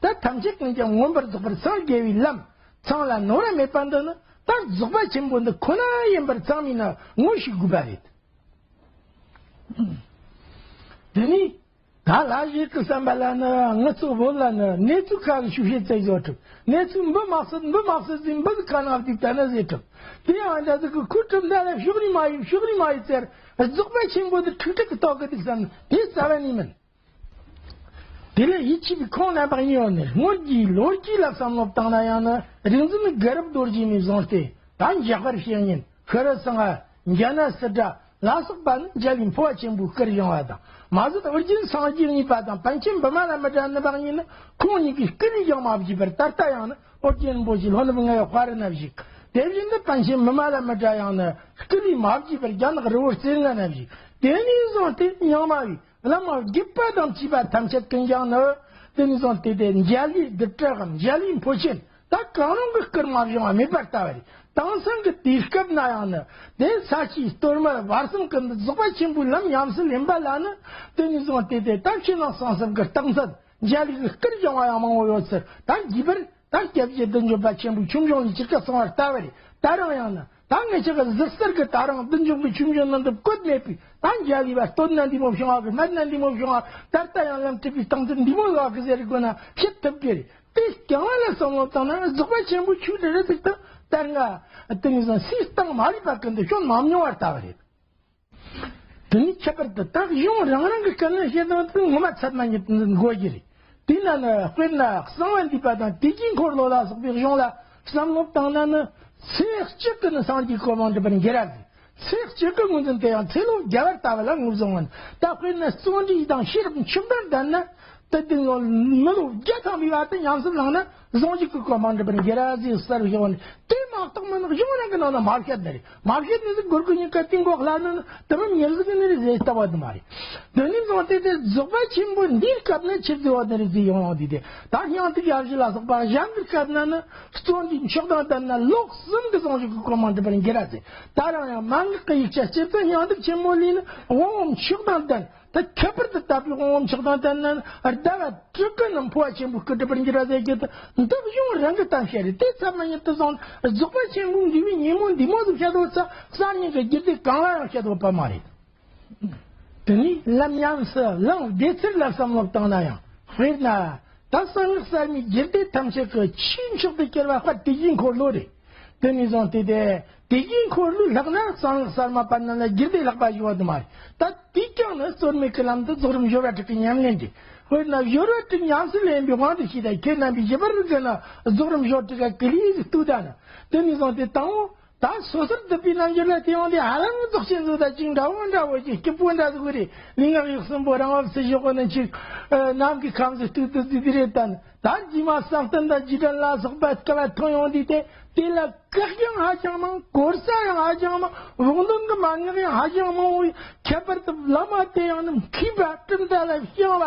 ད་ཐམས་ཅད་ཀུན་ཀྱང་མངོན་པར་རྫོགས་པར་སངས་རྒྱས་པའི་ལམ་ཚང་ལ་ནོར་བ་མེད་པ་འདི་ནི་ད་རྫོགས་པ་ཆེན་པོ་འདི་ཁོ་ན་ཡིན་པར་ཚང་མས་ནི་ངོ་ཤེས་དགོས་པ་རེད། དེ་ནས། ད་ལ་ཞིག་གི་བསམ་པ་ལ་ནི་ངུ་ཚོ་བོད་ལ་ནི་གནས་ཚུལ་ཁག་གི་ཤུགས་བཤད་བཙལ་བཞག་གྲུབ། གནས་ཚུལ་འབུ་མ་སྲིད་འབུ་མ་སྲིད་ཟིན་འབུ་གི་ཁ་ནང་བསྡུས་ད་ན་ཟེར་གྲུབ། དེ་ཡང་འདྲ་ཟིག་གི་ཁུ་གྲུབ་འདྲ་ལ་ཤོག་རིས་མ་ཡིན་ཤོག་རིས་མ་ཡིན་ཟེར། རྫོགས་པ་ཆེན་པོ་འདི་ཁྲིག་ཁྲིག་གི་ཐོག་གི་འདུག་བསམ་དེ་རྩ་བ་ནས་མིན། དེ་ལས་ཡིད་ཆེས་པའི་ཁོང་རྣམ་པ་གཉིས་ཡོད་ནས་སྔོན་གྱི་ལོ་རྒྱུས་ལ་བསམ་བློ་བཏང་ན་ཡང་ན་རིག་འཛིན་གུ་རུ་རྡོ་རྗེ་ནས་བཟུང་སྟེ་ད་འཇམ་དཔལ་བཤེས་གཉེན་ཤྲཱི་སེང་གེ་འཇམ་དབྱངས་སིལ་སྒྲ་ལ་སོགས་པ་ནི་མཇལ་བའི་འཕོ་བ་ཆེན་པོའི་སྐུར་བཞེངས་པ་དང་མ་ཟད་ཨོ་རྒྱན་སངས་རྒྱས་གཉིས་པ་དང་པཎ་ཆེན་བི་མ་ལ་མི་ཏྲ་གཉིས་པ་གཉིས་ནི་ཁོང་གཉིས་ཀྱི་སྐུ་ལུས་ཀྱང་མ་བརྗེད་པར་ད་ལྟ་ཡང་ནི་ཨོ་རྒྱན་རིན་པོ་ཆེ་ལྷོ་ནུབ་ལྔ་ཡི་དཔའ་རི་ན་བཞུགས། དེ་བཞིན་དུ་པཎ་ཆེན་བི་མ་ལ་མི་ཏྲ་ཡང་ནི་སྐུ་ལུས་མ་བརྗེད་པར་རྒྱ་ནག་རི་བོ་རྩེ་ལྔ་ན་བཞུགས། དེ་ནས་བཟུང་སྟེ་རྙིང་མ་བའི་བླ་མ་དགྱེས་པ་དང་བཅས་པ་ཐམས་ཅད་ཀུན་ཀྱང་ནི་དེ་ནས་བཟུང་སྟེ་དེ་མཇལ་བའི་རྡུལ་ཕྲ་གམ་མཇལ་བའི་འཕོ་ཆེན་ད་གང་རུང་གི་སྐུར་མ་བཞེངས་པ་མེད་པར་ལྟ་བ་རེད། དེང་སང་གི་དུས་སྐབས་ན་ཡང་ནི་དེ་ས་ཆའི་སྟོད་མར་བར་གསུམ་གི་འདི་རྫོགས་པ་ཆེན་པོའི་ལམ་ཉམས་སུ་ལེན་པ་ལ་ནི་དེ་ནས་བཟུང་སྟེ་དེ་ད་ཕྱི་ནང་གསང་གསུམ་གྱི་རྟགས་མཚན་མཇལ་བའི་སྐུར་བཞེངས་པ་ཡང་མང་བོ་ཡོད་ཚུལ་ད་རྒྱས་པར། ད་སྐྱབས་རྗེ་བདུད་འཇོམས་པ་ཆེན་པོའི་ཆོས་འབྱུང་ལས་ཇི་ལྟར་གསུངས་པ་ལྟ་བུ་རེད། ད་རུང་ཡང་ན་ད་ངེད་ཅག་གི་གཟིགས་གསར་གྱི་ད་རུང་བདུད་འཇོམས་པའི་ཆོས་འབྱུང་ནང་དུ་བཀོད་མེད་པའི་ད་མཇལ་བའི་བར་སྟོད་ན་འདི་མོ་བྱུང་བ་གི་སྨད་ན་འདི་མོ་བྱུང་བ་ད་ལྟ་ཡང་ལམ་ཁྲིད་པའི་སྟངས་འཛིན་འདི་མོ་ལ་གི་ཟེར་དགོས་ན་བཤད་ཐུབ་ཀྱི་རེད། དེ་རྐྱང་བ་ལ་བསམ་བློ་བཏང་ན་རྫོགས་པ་ཆེན་པོའི་ཆོས་འདི་རེད་ཟིག་ཏུ་ད་ང་དེ་ནས་བཟུང་སའི་སྟངས་མ་རིག་པ་ཀུན་ཏུ་བྱོན་མ་མྱོང་བ་ལྟ་བུ་རེད། དེ་ནི་ཁྱད་པར་དུ་ད་གཞུང་རང་རང་གི་སྐད་ནས་བཤད་སྟངས་དེ་ངོ་མ་ཚད་མ་ཉིད་དུ་འགོད་རྒྱུ་རེད། དེས་ན་ནི་དཔེར་ན་གསང་བ་འདུས་པ་དང་དུས་ཀྱི་འཁོར་ལོ་ལ་སོགས་པའི་གཞུང་ལ་བསམ་བློ་བཏང་ན་ནི་ཚེ་གཅིག་གི་ནི་སངས་རྒྱས་གོ་འཕང་འགྲུབ་པར་འགྱུར་ར་ཟེར། ཚེ་གཅིག་གི་ངོས་འཛིན་དེ་ཡང་ཚེ་ལོ་བརྒྱ་བར་ལྟ་བ་ལ་ངོས་བཟུང་ངམ། ད་དཔེར་ན་བརྩོན་འགྲུས་དང་ཤེས་རབ་མཆོག་དང་ལྡན་ན། དེ་དུས་ནོ་མི་ལོ་བརྒྱ་ཐམ་པའི་བར་དུ་ཉམས་སུ་བླངས་ན་ཟུང་འཇུག་གི་གོ་འཕང་འགྲུབ་པར་འགྱུར་ར་ཟེར་གསལ་བཤད་ནས་དེ་མ་གཏོགས་མི་ནག་གཞུང་རང་གི་ནང་ན་མ་བཤད་ནི་རེད། མ་བཤད་ནི་ཟིག་སྒོར་གི་ཉིན་ཀ་ཏིང་གོ་ལྷ་ནི་དེ་མི་ཉེར་ཟིག་ནི་རེད་ཟེར་ལྟ་བ་དུ་མ་རེད། དེ་ནས་བཟུང་སྟེ་དེ་རྫོགས་པ་ཆེན་པོ་འདིའི་སྐབས་ན་ཆི་ཟེར་བ་ནི་རེད་ཟེར་ཡོང་ཡོང་དུས་དེ་ད་སྙིང་ཐིག་ཡར་ཞུ་ལ་སོགས་པ་གཞན་གྱི་སྐབས་ན་ནི་བརྩོན་འགྲུས་མཆོག་དང་ལྡན་ན་ལོག་གསུམ་གྱི་ཟུང་འཇུག་གི་གོ་འཕང་འགྲུབ་པར་འགྱུར་ར་ཟེར། ད་རང་ཡང་མན་ངག་གི་ཡིག་ཆ་སྤྱིར་དུ་སྙིང་ཐིག་ཆེན་མོ་ལས་ནི་དབང་པོ་མཆོག་དང་ལྡན། ད་ཁྱད་པར་དུ་དད་པའི་དབང་པོ་མཆོག་དང་ལྡན་ན་ཟླ་བ་དྲུག་གི་ནང་འཕོ་བ་ཆེན་པོའི་སྐུ་འགྲུབ་པར་འགྱུར་བ་ཟེར་རྒྱུ་དེ་འདི་གཞུང་རང་གི་གཏམ་བཤད་རེད། དེ་ཚབ་མ་ཉིད་དུ་སོང་རྫོགས་པ་ཆེན་པོའི་འདུས་པའི་ཉིན་མོ་འདི་མོ་ཟིག་བཤད་དོ་ཚ་གསར་རྙིང་གི་རྒྱུད་སྡེ་གང་ལ་ཡང་བཤད་དོ་པ་མ་རེད། དེ་ནས་ལམ་ཉམས་སུ་བླང་བདེ་ཚུལ་ལ་བསམ་བློ་བཏང་ན་ཡང་དཔེར་ན། ད་གསང་སྔགས་གསར་མའི་རྒྱུད་སྡེ་ཐམས་ཅད་ཀྱི་ཆེས་མཆོག་ཏུ་གྱུར་པ་དཔལ་དུས་ཀྱི་འཁོར་ལོ་རེད། དེ་ནས་བཟུང་སྟེ་དེ་དུས་ཀྱི་འཁོར་ལོའི་ལྷག་ན་གསང་སྔགས་གསར་མ་པ་རྣམས་ལ་རྒྱུད་སྡེ་ལྷག་པ་ཞུ་བ་དུ་མ་རེད། ད་དུས་ཀྱང་ནི་རྩོལ་མེད་ཀྱི་ལམ་དུ་རྫོགས་རིམ་སྦྱོར་བ་དྲུག་གི་ཉམས་ལེན་ཏེ། དཔེར་ན་སྦྱོར་བ་དྲུག་ཉམས་སུ་ལེན་པའི་དབང་དུ་བྱས་ཏེ་ཁྱེད་རྣམ་པའི་བཞི་པར་རིག་གི་ན་རྫོགས་རིམ་སྦྱོར་དྲུག་ག་ཀི་ལི་ཟིག་ལྟོས་ད་ན། དེ་ནས་བཟུང་སྟེ་དང་པོ། ད་སོ་སོར་སྡུད་པའི་རྣལ་འབྱོར་ལ་དེ་ཡང་དེ་ཧ་ལམ་རྫོགས་ཆེན་ཚོ་དང་ཅིག་འདྲ་བོ་འདྲ་བོ་ཅིག་སྐྱིད་པོ་འདྲ་ཟིག་རེད། ལུས་ངག་ཡིད་གསུམ་པོ་རང་བབས་སུ་བཞག་གོ་ནི་ཅིག་ནམ་གྱི་ཁམས་སུ་གཏུག་ཏུ་ཟིག་རེད། ད་ད་རྗེས་མ་གསང་རྟེན་དང་རྗེས་དྲན་ལ་སོགས་པ་སྐལ་བ་ཐོན་ཡོང་དུས་དེ་དེ་ལ་བཀག་ཡང་ཧ་ཅང་མང་། གོ་ས་ཡང་ཧ་ཅང་མང་། བོགས་འདོན་གྱི་མན་ངག་ཡང་ཧ་ཅང་མང་བོ། ཁྱད་པར་དུ་བླ་མ་དེ་ཡང་ནི་མཁས་པ་གྲུབ་མཐའ་ལ་བྱང་བ་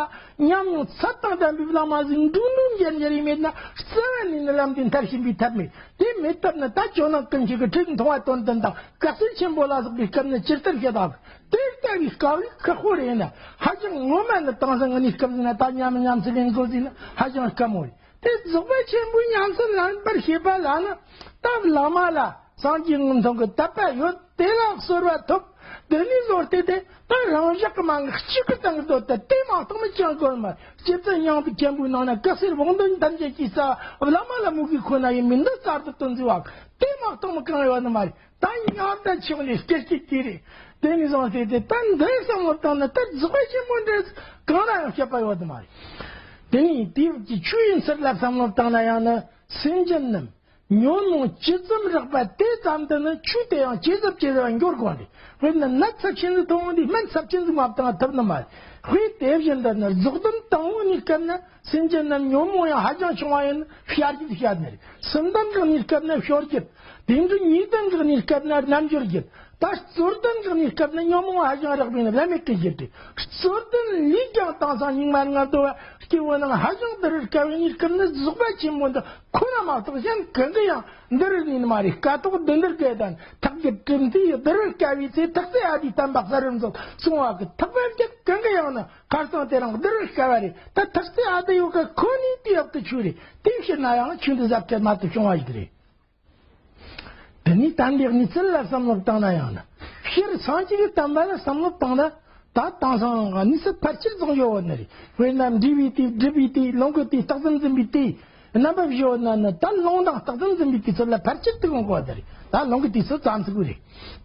ཉམས་མྱོང་ཚད་དང་ལྡན་པའི་བླ་མ་ཟིག་འགྲོ་འགྲོ་འབྱོར་འབྱོར་ཡིན་མེད་ན་རྩ་བ་ནས་ནི་ལམ་དེ་མཐར་ཕྱིན་པའི་ཐབས་མེད། དེ་མེད་སྟབས་ནི་ད་ཇོ་ནང་ཀུན་གྱི་གི་ཁྲིད་མཐོང་བ་དོན་ལྡན་དང་དཀའ་ཚེགས་ཆེན་པོ་ལ་སོགས་པའི་སྐབས་ནི་ཇི་ལྟར་བཤད་དག། དེ་ལྟ་བུའི་དཀའ་ལས་ཁག་པོ་རེད་ན་ཧ་ཅང་ངོ་མ་ནི་དེང་སང་ངི་ནི་སྐབས་ཟིན་ན་ད་ཉམས་ཉམས་སུ་ལེན་དགོས་ཟིན་ན་ཧ་ཅང་དཀའ་མོ་རེད། དེ་རྫོགས་པ་ཆེན་པོའི་ཉམས་སུ་ལེན་པར་བྱེད་པ་ལ་ནི་ད་བླ་མ་ལ་སངས་རྒྱས་ངོ་མཚང་གི་དད་པ་ཡོད། དེ་ལ་གསོལ་བ་ཐོབ། དེ་ནས་བཟུང་སྟེ་དེ་ད་རང་བཞག་གི་མ་འགག་གཅིག་གི་སྟེང་དུ་དེ་དེ་མ་གཏོགས་མི་ཅང་དགོས་མ། སྤྱི་དོན་སྙིང་པོ་ཆེན་པོའི་ནང་ན་བཀའ་གསེར་བོང་འདོན་ཐམས་ཅད་ཀྱི་རྩ་བ་བླ་མ་ལ་མོས་གུས་ཁོ་ན་ཡིན་མིན་འདི་གསར་དུ་སྟོན་ཟིག་བ། དེ་མ་གཏོགས་མི་གང་ཡོད་ནི་མ་རེད། ད་ཉམས་དང་ཆེ་བ་ནས་སྐད་ཅིག་དེ་རེད། དེ་ནས་བཟུང་སྟེ་དེ་ད་འདི་བསམ་བློ་བཏང་ན་ད་རྫོགས་པ་ཆེན་པོ་འདྲ་གང་ལ་ཡང་བཤད་པ་ཡོད་ནི་མ་རེད། དེ་ནས་དེ་ཀྱི་ཆོས་ཡིན་ཚུལ་ལ་བསམ་བློ་བཏང་ན་ཡང་ན་སེམས་ཅན་རྣམས་ཉོན་མོངས་ཇི་ཙམ་རགས་པ་དེ་ཙམ་དུ་ནི་ཆོས་དེ་ཡང་ཇེ་ཟབ་ཇེ་ཟབ་འགྱུར་དགོས་རེད། དཔེར་ན་ནད་ཚབས་ཆེན་ཟིག་ཐོན་འོང་དུས་སྨན་ཚབས་ཆེན་ཟིག་མ་བཏང་ཐུབ་ནི་མ་རེད། དཔེ་དེ་བཞིན་དུ་ནི་རྫོགས་ལྡན་དང་པོའི་གནས་སྐབས་ན་སེམས་ཅན་རྣམས་ཉོན་མོངས་ཡང་ཧ་ཅང་ཆུང་བ་ཡིན་ན་བཤར་རྒྱུ་བཤར་ནི་རེད། གསུམ་ལྡན་གྱི་གནས་སྐབས་ན་ཤོར་རྒྱུ། དེ་འདྲ་ཉིས་ལྡན་གྱི་གནས་སྐབས་ན་རྣལ་འབྱོར་རྒྱུ། ད་རྩོད་ལྡན་གྱི་གནས་སྐབས་ན་ཉོན་མོངས་ཧ་ཅང་རགས་པས་ན་བླ་མེད་ཀྱི་གཞི་སྟེ། རྩོད་ལྡན་ལས་ཀྱང་དེང་སང་སྙིགས་མ་ལྔ་བདོ་བ་སྐྱེ་བོ་རྣམས་ཧ་ཅང་འདུལ་བར་དཀའ་བའི་གནས་སྐབས་ནི་རྫོགས་པ་ཆེན་པོ་འདི་ཁོ་ན་མ་གཏོགས་གཞན་གང་གི་ཡང་འདུལ་བར་ནུས་ནི་མ་རེད། ཀཿཐོག་བདུན་འདུལ་སྐད་དང་ཐེག་གི་གྲུབ་མཐས་འདུལ་བར་དཀའ་བའི་ཚེ་ཐེག་ཚད་ཨ་ཏིའི་བསྟན་པ་གསལ་བར་མཛོད་གསུང་བ་གི་ཐེག་པ་བརྒྱད་གང་གི་ཡང་ནི་ཁ་སང་དེ་རིང་འདུལ་བར་དཀའ་བ་རེད། ད་ཐེག་ཚད་ཨ་ཏི་ཡོ་ག་ཁོ་ནའི་དུས་རབས་ཀྱི་ཆོས་རེད། དེ་ཕྱིར་ན་ཡང་ཆོས་འདི་ཟབ་ཁྲལ་མ་ཐུབ་བྱུང་བ་ཞིག་རེད། དེ་ནས་དམ་པའི་གནས་ཚུལ་ལ་བསམ་བློ་བཏང་ན་ཡང་ན། སྤྱིར་སངས་རྒྱས་ཀྱི་བསྟན་པ་ལ་བསམ་བློ་བཏང་ན། ད་དེང་སང་གནས་ཚུལ་ཕལ་ཆེར་བཟང་ཡོད་བ་ནི་རེད། དཔེར་ན་འབྲས་བུའི་དུས་སྒྲུབ་པའི་དུས་ལོངས་སྐུའི་དུས་རྟག་ཏུ་འཛིན་པའི་དུས། རྣམ་པ་བཞི་ཡོད་ན་ནི་ད་ལོངས་དང་རྟག་ཏུ་འཛིན་པའི་དུས་ཚོད་ལ་ཕལ་ཆེར་དུ་ཡོང་གོ་བ་ནི་རེད། ད་ལོངས་སྐུའི་དུས་ཚོད་ཙམ་ཟིག་རེད།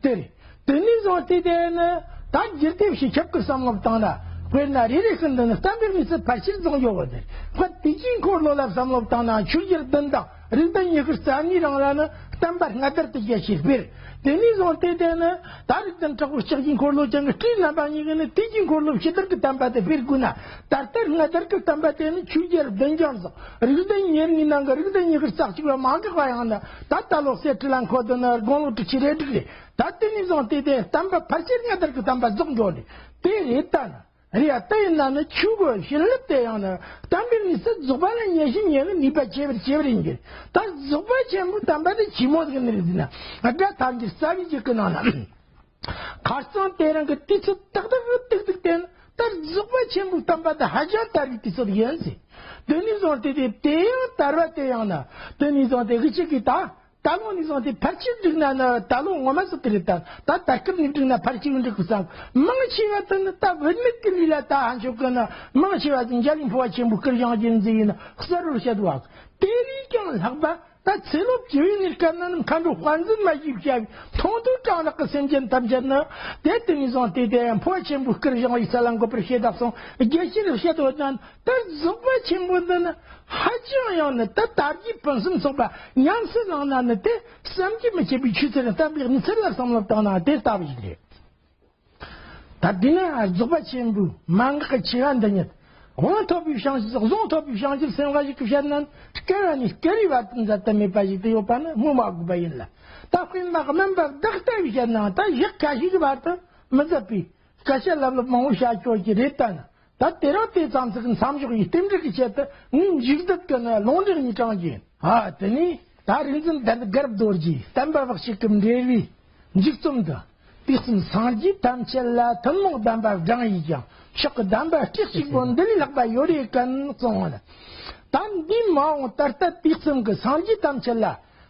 དེ་རེད། དེ་ནས་བཟུང་སྟེ་དེ་ནི་ད་རྒྱུད་སྡེ་བཞི་ཁྱབ་ཀྱི་བསམ་བློ་བཏང་ན། དཔེར་ན་རེ་རེ་ཤིན་ཏུ་ནི་བསྟན་པའི་གནས་ཚུལ་ཕལ་ཆེར་བཟང་ཡོད་བ་དེ། དཔེར་དུས་ཀྱི་འཁོར་ལོ་ལ་བསམ་བློ་བཏང་ན་ཆོས་རྒྱལ་བདུན་དང་རིགས་ལྡན་ཉི་ཤུ་རྩ་གཉིས་རང་ལ་ནི་བསྟན་པ་སྔ་དར་དུ་རྒྱས་ཤིང་སྤེལ། དེ་ནས་བཟུང་སྟེ་དེ་ནི་ད་རིགས་ལྡན་དྲག་པོ་ལྕགས་ཀྱི་འཁོར་ལོ་ཅན་གྱི་སྤྲེའུ་རྣམ་པ་གཉིས་ཀྱིས་ནི་དུས་ཀྱི་འཁོར་ལོ་ཕྱི་དར་གྱི་བསྟན་པ་དེ་སྤེལ་དགོས་ན། ད་ལྟར་སྔ་དར་གྱི་བསྟན་པ་དེ་ནི་ཆོས་རྒྱལ་བདུན་ལྗོངས་སོགས་རིགས་ལྡན་ཉེར་གཉིས་ནང་གི་རིགས་ལྡན་ཉི་ཤུ་རྩ་གཅིག་པ་མ་འགགས་པ་ཡང་ན་ད་ལྟ་ལོ་གསེར་ཁྲི་ལ་འཁོད་དུ་ནི་དགུང་ལོ་དྲུག་ཅུ་རེ་དྲུག་རེད། ད་དེ་ནས་བཟུང་སྟེ་དེ་བསྟན་པ་ཕལ་ཆེར་སྔ་དར་གྱི་བསྟན་པ་རྫོགས་འགྲོ་ནི་དེ་རེད། ད་ན་རེད་ཡ། དེ་ཡིན་ན་ནི་ཆོས་གོ་བྱིན་རླབས་དེ་ཡང་ན་བསྟན་པའི་གནས་ཚུལ་རྫོགས་པ་ལ་ཉེ་ཞིང་ཉེ་བའི་ནུས་པ་ཆེ་བར་ཆེ་བར་ཡིན་གྱི། ད་རྫོགས་པ་ཆེན་པོའི་བསྟན་པ་དེ་ཇི་མོ་ཟིག་ནི་རེད་ཟེར་ན། སྒྲ་ཐམས་ཅད་རྩ་བའི་རྒྱུད་ཀྱི་ནང་ན། ཁ་སང་དེ་རིང་གི་དུས་ཚོད་ཏག་ཏག་གི་ཏིག་ཏིག་དེ་ནི་ད་རྫོགས་པ་ཆེན་པོའི་བསྟན་པ་དེ་ཧ་ཅང་དར་བའི་དུས་ཚོད་ཡིན་ཟེར། དེ་ནས་བཟུང་སྟེ་དེ་དེ་ཡང་དར་བ་དེ་ཡང་ན་དེ་ནས་བཟུང་སྟེ་གི་ཅིག་གིས་ད། ད་ལོ་ནས་བཟུང་སྟེ་ཕལ་ཆེར་བསྒྲིགས་ན་ནི་ད་ལོ་ངོ་མ་སུ་དེ་རེད། ད་ད་ད་སྐབས་ནས་བསྒྲིགས་ན་ཕལ་ཆེར་འགྲིག་གི་བསམ། མང་ཆེ་བ་དེ་ནི་ད་བུད་མེད་ཀྱི་ལུས་ལ་ད་ཧ་ཆོག་གི་ནི་མང་ཆེ་བ་དེ་འཇའ་ལུས་འཕོ་བ་ཆེན་པོའི་སྐུར་བཞེངས་རྒྱུ་མཛད་ཡིན་གསལ་བོར་བཤད་བ། དེ་ལས་ཀྱང་ལྷག་པ་ད་ཚེ་ལོ་བཅུ་བའི་གནས་སྐབས་ན་ནི་མཁའ་འགྲོ་དཔལ་འཛིན་མ་ཞེས་བྱ་བའི་མཐོང་ཐོས་གྲང་ལྷགས་ཀྱི་སེམས་ཅན་ཐམས་ཅད་ནི་དེ་དེ་ནས་བཟུང་སྟེ་དེ་འཕོ་བ་ཆེན་པོའི་སྐུར་བཞེངས་པའི་ས་ལ་འགོད་པར་བྱེད་དག་གསུངས། རྒྱལ་སྲས་བཤད་དོ་ན། ད་རྫོགས་པ་ཆེན་པོ་འདི་ནི་ཧ་ཅང་ཡང་ནི་ད་དར་རྒྱས་ཕུན་སུམ་ཚོགས་པ་ཉམས་སུ་བླངས་ན་ནི་དེ་བསམ་གྱིས་མི་ཁྱབ་པའི་ཆོས་ཚུལ་བསྟན་པའི་གནས་ཚུལ་ལ་བསམ་བློ་བཏང་ན་དེ་ལྟ་བུ་ཞིག་རེད། ད་འདི་ནི་རྫོགས་པ་ཆེན་པོའི་མན་ངག་གི་ཆེ་བ་འདི་ཉིད་དབང་ཐོབ་པའི་བྱང་ཆུབ་གཟུངས་ཐོབ་པའི་བྱང་ཆུབ་སེམས་དཔའ་ཞིག་གི་བཤད་ན་སྐལ་བ་ནས་སྐལ་བའི་བར་དུ་འཛད་དུ་མེད་པ་ཞིག་ཏུ་ཡོད་པ་ནི་སྨོས་མ་དགོས་པ་ཡིན་ལ། ད་དཔེར་ན་སྨན་པ་བདག་ལྟ་བུས་བཤད་ན་ད་ཞག་ཁ་ཤས་ཀྱི་བར་དུ་མི་འཛད་པའི་སྐད་ཆ་ལབ་ལབ་མང་བོ་བཤད་ཆོག་གི་རེད། ད་ནི། ད་དེ་རིང་དེ་ཙམ་ཟིག་མཚམས་འཇོག་ཡིས་རྟེན་འབྲེལ་གྱི་ཆེད་དུ་ངས་མཇུག་བསྡུ་གི་ནི་ལུང་འདྲེན་གཉིས་དྲངས་རྒྱུ་ཡིན། ཨ་དེ་ནས་ད་རིག་འཛིན་དར་དཀར་རྡོ་རྗེའི་བསྟན་པ་བག་ཕྱེད་ཀྱི་འགྲེལ་བའི་མཇུག་རྩོམ་དུ། དུས་གསུམ་སངས་རྒྱས་ཐམས་ཅད་ལ་ཐུན་མོང་བསྟན་པ་བགྲང་ཡིས་ཀྱང་ཕྱོགས་ཀྱི་བསྟན་པ་སྲིད་གཅིག་པོ་འདི་ལས་ལྷག་པ་ཡོད་རེ་གན་གསུངས་པ་ལ། ད་འདིའི་མ་འོངས་ད་ལྟ་དུས་གསུམ་གྱི་སངས་རྒྱས་ཐམས་ཅད་ལ།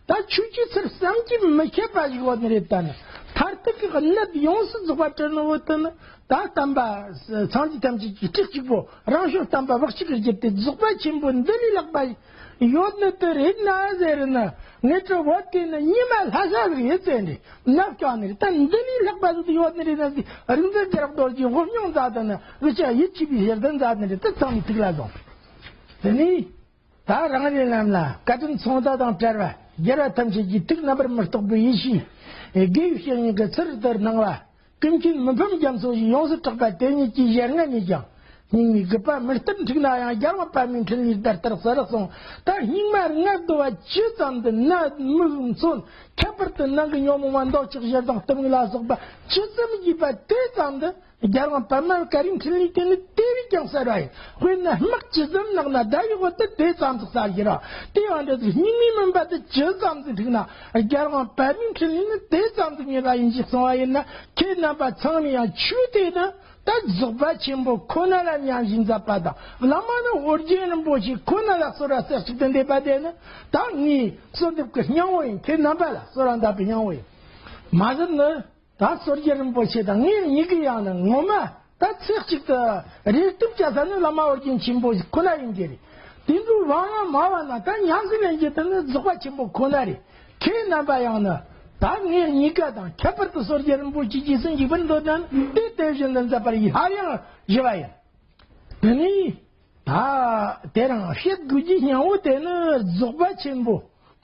ད་ཆོས་ཀྱི་ཚུལ་བསམ་གྱིས་མི་ཁྱབ་པ་ཞིག་ཡོད་ནི་རེད། ད་ནི་མཐར་ཐུག་གི་གནད་ཡོངས་སུ་རྫོགས་པ་དྲན་ནོ་བོ་དེ་ནི་ད་བསྟན་པ་སངས་རྒྱས་ཐམས་ཅད་ཀྱི་སྲིད་གཅིག་པོ་རང་བྱུང་བསྟན་པ་བག་གཅིག་གི་རྒྱུད་དེ་རྫོགས་པ་ཆེན་པོ་འདི་ལས་ལྷག་པ་ཡོད་ནི་དེ་རེད་ན་ཟེར་ན། ངས་དྲི་བ་དེ་ནི་ཉི་མ་ལྷ་ས་ཟིག་ཡིད་ཚེ་འདི་ནབ་ཀྱང་ནི་རེད། ད་འདི་ལས་ལྷག་པ་ཟིག་ཡོད་ནི་རེད་ན་ཟིག་རིག་འཛིན་རྒྱལ་རབས་རྡོ་རྗེས་དབུ་སྙུང་མཛད་དེ་ནི་འུ་ཅག་ཡིད་ཆེས་པའི་ཞལ་འདོན་མཛད་ནི་རེད། དེ་ཚང་མའི་ཐུགས་ལ་བཟུང་། དེ་ནི། ད་རང་རེ་རྣམས་ལ་བཀའ་དྲིན་ཚོང་རྟགས་དང་བྲལ་བ། རྒྱལ་བ་ཐམས་ཅད་ཀྱི་ཐུགས་རྣམ་པར་མི་རྟོག་པའི་ཡེ་ཤེས། དགེ་བའི་བཤེས་གཉེན་གྱི་ཚུལ་ལྟར་སྣང་བ། ཀུན་མཁྱེན་མི་ཕམ་རྒྱ་མཚོ་ཞེས་ཡོངས་སུ་གྲགས་པ་དེ་ཉིད་ཀྱི་ཞལ་སྔ་ནས་ཀྱང་། སྙིགས་མའི་རྒུད་པ་མི་སྟེར་འཁྲུགས་ན་ཡང་། རྒྱལ་དབང་པདྨའི་འཕྲིན་ལས་དེ་ལྟར་གསལ་གསུངས། ད་སྙིགས་མ་ལྔ་བདོ་བ་ཇི་ཙམ་དུ་ནད་མུག་མཚོན། ཁྱད་པར་དུ་ནང་གི་ཉོན་མོངས་པ་འདོད་ཆགས་ཞེ་སྡང་གཏི་མུག་ལ་སོགས་པ་ཇི་ཙམ་ཡོད་པ་དེ་ཙམ་དུ། རྒྱལ་དབང་པདྨ་བཀའ་དྲིན་འཕྲིན་ལས་དེ་ནི་དེ་བས་ཀྱང་གསལ་བ་ཡིན། དཔེར་ན་དམག་ཇི་ཙམ་ནག་ན་ཟླ་བའི་འོད་དེ་དེ་ཙམ་ཟིག་གསལ་གྱི་ར། དེ་ཡང་འདྲ་ཟིག་སྙིགས་མའི་མུན་པ་དེ་ཇི་ཙམ་ཟིག་འཁྲིགས་ན། རྒྱལ་དབང་པདྨའི་འཕྲིན་ལས་ནི་དེ་ཙམ་ཟིག་ངེས་པ་ཡིན་ཞེས་གསུངས་པ་ཡིན་ན། ཁྱེད་རྣམ་པ་ཚང་མས་ཡང་ཆོས་དེ་ནི་ད་རྫོགས་པ་ཆེན་པོ་ཁོ་ན་ལ་མཉམ་བཞིན་མཛད་པ་དང་། བླ་མ་ནི་ཨོ་རྒྱན་རིན་པོ་ཆེ་ཁོ་ན་ལ་གསོལ་བ་རྩེ་གཅིག་ཏུ་འདེབས་པ་དེ་ནི་ད་ངའི་གསོལ་འདེབས་ཀྱི་སྙིང་བོ་ཡིན། ཁྱེད་རྣམ་པ་ལ་གསོལ་བ་འདེབས་པའི་སྙིང་བོ་ཡིན། མ་ཟད་ནི། ད་སོར་རྒྱལ་རིན་པོ་ཆེ་དང་ངེད་གཉིས་ཀྱི་ཡང་ན་ངོ་མ་ད་ཚེ་གཅིག་ཏུ་རེག་ཐུབ་བྱ་ས་ནི་བླ་མ་ཨོ་རྒྱན་ཆེན་པོ་ཁོ་ན་ཡིན་གྱི་རེད། དེ་ཚོ་བང་བ་མ་བ་ན་ད་ཉམས་སུ་ལེན་རྒྱུ་དེ་ནི་རྫོགས་པ་ཆེན་པོ་ཁོ་ན་རེད། ཁྱེད་རྣམ་པ་ཡང་ན་ད་ངེད་གཉིས་ཀ་དང་ཁྱད་པར་དུ་སོར་རྒྱལ་རིན་པོ་ཆེ་རྗེས་སུ་འཇུག་པར་འདོད་ན་དེ་དེ་བཞིན་དུ་མཛད་པར་སླར་ཡང་ཞུ་བ་ཡིན། དེ་ནི། ད་དེ་རིང་བཤད་དགོས་རྒྱུའི་སྙིང་བོ་དེ་ནི་རྫོགས་པ་ཆེན་པོ་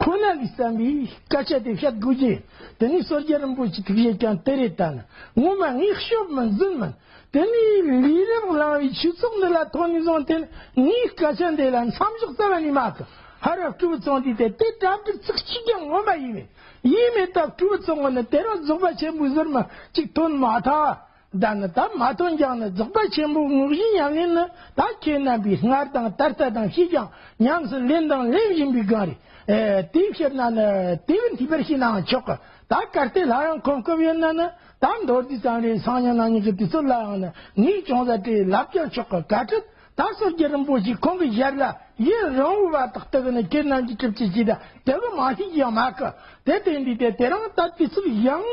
ཁོ་ན་ལས་བརྩམས་པའི་སྐད་ཆ་དེ་བཤད་དགོས་རྒྱུ་ཡིན། དེ་ནི་སོར་རྒྱལ་རིན་པོ་ཆེའི་ཐུགས་བཞེད་ཀྱང་དེ་རེད། ད་ནི་ངོ་མ་ངས་ཤོབ་མིན་རྫུན་མིན། དེ་ནི་ལས་རབ་བླངས་པའི་ཆོས་ཚོགས་འདི་ལ་ཐོག་ནས་བཟུང་སྟེ་ངའི་སྐད་ཆ་འདི་ལ་མཚམས་འཇོག་རྩ་བ་ནས་མ་དགོས། ཧ་ར་སྤྲུལ་པའི་ཚོགས་འདུས་དེ་དེ་གྲ་སྒྲིག་ཚིག་གཅིག་ཀྱང་ངོ་མ་ཡིན་མེད། ཡིན་མེད་སྟབས་སྤྲུལ་པའི་ཚོགས་འདུ་ནི་དེ་རིང་རྫོགས་པ་ཆེན་པོའི་ཟུར་མ་གཅིག་ཐོན་མ་ཐག་ད་ནི་ད་མ་ཐོན་ཀྱང་ནི་རྫོགས་པ་ཆེན་པོའི་དངོས་གཞི་ཉམས་ལེན་ནི་ད་ཁྱེད་རྣམ་པས་སྔར་དང་ད་ལྟ་དང་ཕྱིས་ཀྱང་ཉམས་སུ་ལེན་དང་ལེན་བཞིན་པའི་སྒང་རེད། ཨེ། དེའི་ཕྱིར་ན་ནི་དེ་བས་འཐུས་པར་བྱས་ནའང་ཆོག་གི། ད་གལ་ཏེ་སླར་ཡང་ཁོམ་སྐབས་ཡོད་ན་ནི་ད་མདོར་བསྡུས་ཙམ་རེ་སང་ཉིན་གནངས་ཉིན་གྱི་དུས་ཚོད་ལ་ཡང་ནི་ངས་ཅུང་ཟད་དེ་ལབ་ཀྱང་ཆོག་གི། གལ་སྲིད་ད་སོར་རྒྱལ་རིན་པོ་ཆེ་ཁོང་གི་ཞལ་ལ་ཡུན་རིང་བོའི་བར་དུ་གཏུགས་ནས་ཁྱེད་རྣམས་ཀྱིས་གྲུབ་ཀྱི་ཅི་ད་དེ་གི་མ་ཤེས་ཀྱི་ཡང་མ་གི། དེ་དེ་འདི་དེ་དེ་རིང་ད་དུས་ཚོད་ཡང་།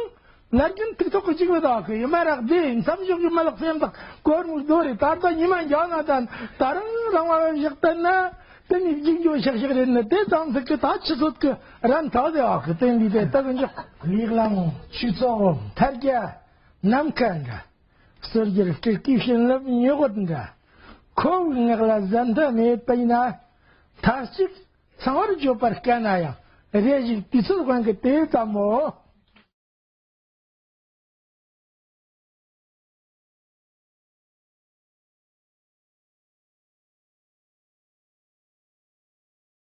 ན་རྒྱུན་ཐུག་ཐོག་གི་གཅིག་ལ་དག་གི་ཡི་མ་རག་དེ་མཚམས་འཇོག་གི་མ་ལག་སེམས་དག་གོར་མོ་རྡོ་རེ། ད་ལྟ་ཉི་མ་འཇག་ན་ད་ད་རང་རང་བ་བཞག་ད་ན་དེ་ནི་རྒྱུག་འགྱོ་ཤག་ཤག་རེད། ན་དེ་ཙམ་ཟིག་གི་ད་ཆུ་ཚོད་ཀྱི་རན་ཐག་དེ་ཨག་གི་དེ་འདི་དེ་ལྟ་གི་འཇོག་ལིག་ལམ་ཆུ་ཚོགས་ཐར་རྒྱ་ནམ་མཁའ་འདྲ། སོར་རྒྱལ་སྤྲུལ་སྐུའི་བྱིན་རླབས་ཉི་འོད་འདྲ། ཁོ་བོའི་ངག་ལ་ཟད་མཐའ་མེད་པ་ཡིན་ན། མཐའ་གཅིག་ཚང་བར་བརྗོད་པར་དཀའ་ན་ཡང་། རེ་ཞིག་དུས་ཚོད་དབང་གིས་དེ་ཙམ་མོ།